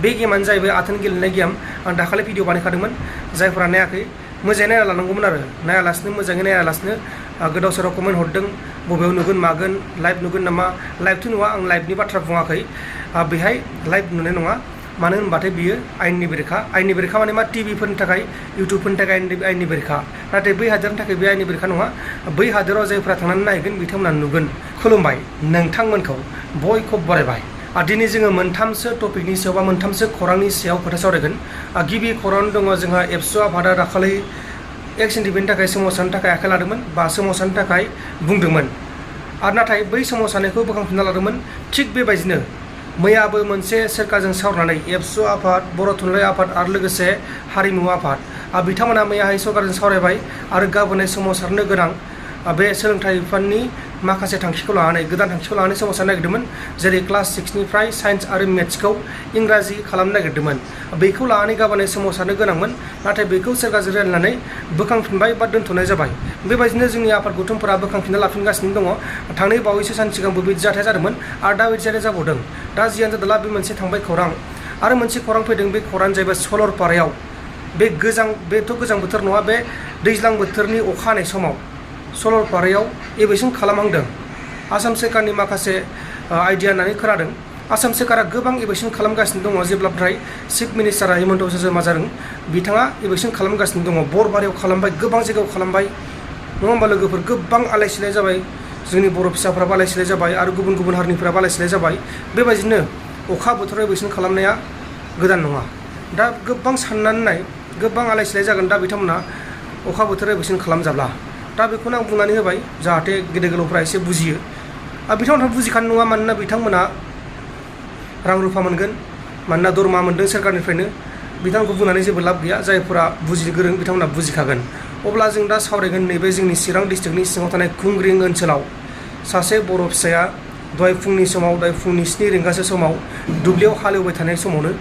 बे गेमानो जाहैबाय आथोन गेलेनाय गेम आं दाखालि भिडिअ बानायखादोंमोन जायफोरा नायाखै मोजाङै नायना लानांगौमोन आरो नायालासिनो मोजाङै नायालासिनो गोदाव सोराव कमेन्ट हरदों बबेयाव नुगोन मागोन लाइभ नुगोन नामा लाइभथ' नुवा आं लाइभनि बाथ्रा बुङाखै बेहाय लाइभ नुनाय नङा मानो होनबाथाय बियो आयेननि बेरेखा माने मा टिभिफोरनि थाखाय इउटुबफोरनि थाखाय आयेननि बेरेखा नाथाय बै हादोरनि थाखाय बे आयेननि बेरेखा नङा बै हादोराव जायफोरा थांनानै नायगोन बिथांमोना नुगोन खुलुमबाय नोंथांमोनखौ बयखौबो बरायबाय दिनै जोङो मोनथामसो टपिकनि सायाव बा मोनथामसो खौरांनि सायाव खोथा सावरायगोन गिबि खौरां दङ जोंहा एबसु आफादा दाखालि एक्सन टिभिनि थाखाय सोमावसारनो थाखाय आखाइ लादोंमोन बा सोमावसारनो थाखाय बुंदोंमोन आरो नाथाय बै सोमावसारनायखौ बोखांफिनना लादोंमोन थिग बेबायदिनो मैयाबो मोनसे सोरखारजों सावरायनानै एबसु आफाद बर' थुनलाइ आफाद आरो लोगोसे हारिमु आफाद बिथांमोना मैयाहाय सरकारजों सावरायबाय आरो गाबोन सोमावसारनो गोनां बे सोलोंथाइ बिफाननि माखासे थांखिखौ लानानै गोदान थांखिखौ लानानै सोमावसारनो नागिरदोंमोन जेरै क्लास 6निफ्राय साइन्स आरो मेथ्सखौ इंराजि खालामनो नागिरदोंमोन बेखौ लानानै गाबोन सोमावसारनो गोनांमोन नाथाय बेखौ सोरखारजों रायज्लायनानै बोखांफिनबाय बा दोनथ'नाय जाबाय बेबायदिनो जोंनि आफाद गौथुमफोरा बोखांफिनना लाफिनगासिनो दङ थांनाय बावैसो सान सिगांबो बिदि जाथाय जादोंमोन आरो दा बिदि जाथाय जाबावदों दा जियानो जादोंला बे मोनसे थांबाय खौरां आरो मोनसे खौरां फैदों बे खौराङानो जाहैबाय सलरपारायाव बेथ' गोजां बोथोर नङा बे दैज्लां बोथोरनि अखा हानाय समाव सलरपारायाव एभिएसन खालामहांदों आसाम सोरखारनि माखासे आइडिया होननानै खोनादों आसाम सोरखारा गोबां एभिएसन खालामगासिनो दङ जेब्लानिफ्राय चिफ मिनिस्टारा हिमन्त बिश्व शर्मा जादों बिथाङा एभिएसन खालामगासिनो दङ बरबारियाव खालामबाय गोबां जायगायाव खालामबाय नङा होमबा लोगोफोर गोबां आलाय सिलाय जाबाय जोंनि बर' फिसाफ्राबो आलाय सिलाय जाबाय आरो गुबुन गुबुन हारिनिफ्राबो आलाय सिलाय जाबाय बेबायदिनो अखा बोथोराव एभिएसन खालामनाया गोदान नङा दा गोबां साननानै नाय गोबां आलाय सिलाय जागोन दा बिथांमोना अखा बोथोराव एभिएसन खालामजाब्ला दा बेखौनो आं बुंनानै होबाय जाहाथे गेदेर गोलावफ्रा एसे बुजियो बिथांमोनहा बुजिखानो नङा मानोना बिथांमोना रां रुफा मोनगोन मानोना दरमा मोनदों सोरखारनिफ्रायनो बिथांमोनखौ बुंनानै जेबो लाब गैया जायफोरा बुजिनो गोरों बिथांमोना बुजिखागोन अब्ला जों दा सावरायगोन नैबे जोंनि चिरां डिस्ट्रिक्टनि सिङाव थानाय खुंग्रिं ओनसोलाव सासे बर' फिसाया दहाय फुंनि 7 रिंगासो समाव दुब्लियाव हालेवबाय थानाय समावनो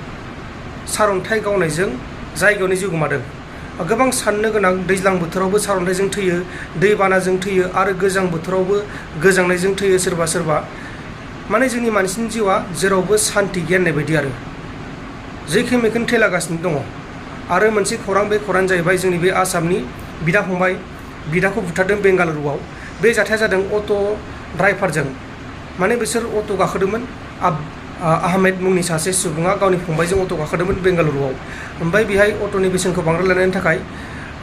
सारअन्थाइ गावनायजों जायगायावनो जिउ गोमादों गोबां साननो गोनां दैज्लां बोथोरावबो सारअन्थाइजों थैयो दैबानाजों थैयो आरो गोजां बोथोरावबो गोजांनायजों थैयो सोरबा माने जोंनि मानसिनि जिउआ जेरावबो सान्ति गैया होननाय बायदि आरो जेखि मेखोन थैलागासिनो दङ आरो मोनसे खौरां बे खौरां जाहैबाय जोंनि बे आसामनि बिदा फंबाय बिदाखौ बुथारदों बेंगालुरुआव बे जाथाया जादों अट' ड्राइभारजों माने बिसोर अट' गाखोदोंमोन आहमेद मुंनि सासे सुबुङा गावनि फंबायजों अट' गाखोदोंमोन बेंगालुरुआव ओमफ्राय बेहाय अट'नि बेसेनखौ बांद्राय लानायनि थाखाय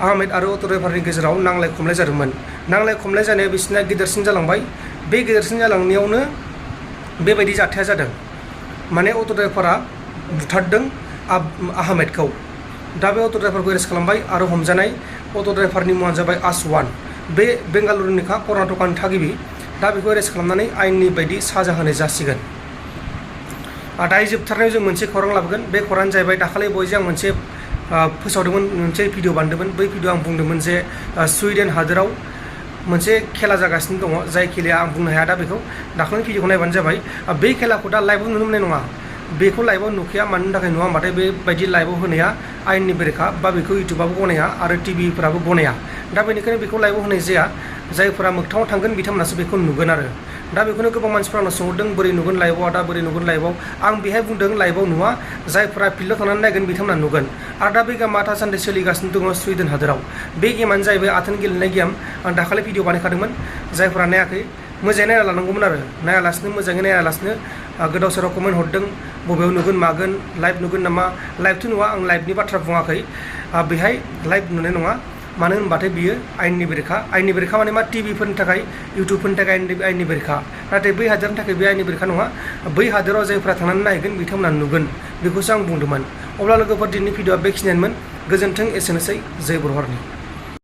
आहमेद आरो अट' ड्राइभारनि गेजेराव नांलाय खमलाय जादोंमोन नांलाय खमलाय जानाया बिसिना गिदिरसिन जालांबाय बे गिदिरसिन जालांनायावनो बेबायदि जाथाया जादों माने अट' ड्राइभारा बुथारदों आहमेदखौ दा बे अट' ड्राइभारखौ एरेस्ट खालामबाय आरो हमजानाय अट' ड्राइभारनि मुङानो जाबाय आटवान बे बेंगालुरुनिखा कर्नाटकानि थागिबि दा बेखौ एरेस्ट खालामनानै आयेननि बायदि साजा होनाय जासिगोन दायो जोबथारनायाव जों मोनसे खौरां लाबोगोन बे खौराङानो जाहैबाय दाखालि बयजों आं मोनसे फोसावदोंमोन मोनसे भिडिअ बानायदोंमोन बै भिडिअ आं बुंदोंमोन जे सुइडेन हादोराव मोनसे खेला जागासिनो दङ जाय खेलाया आं बुंनो हाया दा बेखौ दाखालिनि भिडिअखौ नायबानो जाबाय बे खेलाखौ दा लाइभआव नुनो मोननाय नङा बेखौ लाइभआव नुखाया मानि थाखाय नुवा होनबाथाय बेबायदि लाइभआव होनाया आयेननि बेरेखा बा बेखौ इउटुबाबो गनाया आरो टिभिफोराबो गनाया दा बेनिखायनो बेखौ लाइभआव होनाय जाया जायफोरा मोगथाङाव थांगोन बिथांमोनासो बेखौ नुगोन आरो दा बेखौनो गोबां मानसिफ्रा आंनाव सोंहरदों बोरै नुगोन लाइभआव दा बोरै नुगोन लाइभआव आं बेहाय बुंदों लाइभआव नुवा जायफोरा फिल्डआव थांनानै नायगोन बिथांमोना नुगोन आरो दा बे गेमा दासान्दि सोलिगासिनो दङ सुइडेन हादोराव बे गेमानो जाहैबाय आथोन गेलेनाय गेम आं दाखालि भिडिअ बानायखादोंमोन जायफोरा नायाखै मोजाङै नायना लानांगौमोन आरो नायालासिनो मोजाङै नायालासिनो गोदाव सोराव कमेन्ट हरदों बबेयाव नुगोन मागोन लाइभ नुगोन नामा लाइभथ' नुवा आं लाइभनि बाथ्रा बुङाखै बेहाय लाइभ नुनाय नङा मानो होनबाथाय बियो आयेननि बेरेखा माने मा टिभिफोरनि थाखाय इउटुबफोरनि थाखाय आयेननि बेरेखा नाथाय बै हादोरनि थाखाय बे आयेननि बेरेखा नङा बै हादोराव जायफ्रा थांनानै नायगोन बिथांमोना नुगोन बेखौसो आं बुंदोंमोन अब्ला लोगोफोर दिनैनि भिडिअआ बेखिनियानोमोन गोजोन्थों एसेनोसै जय बर' हारिनि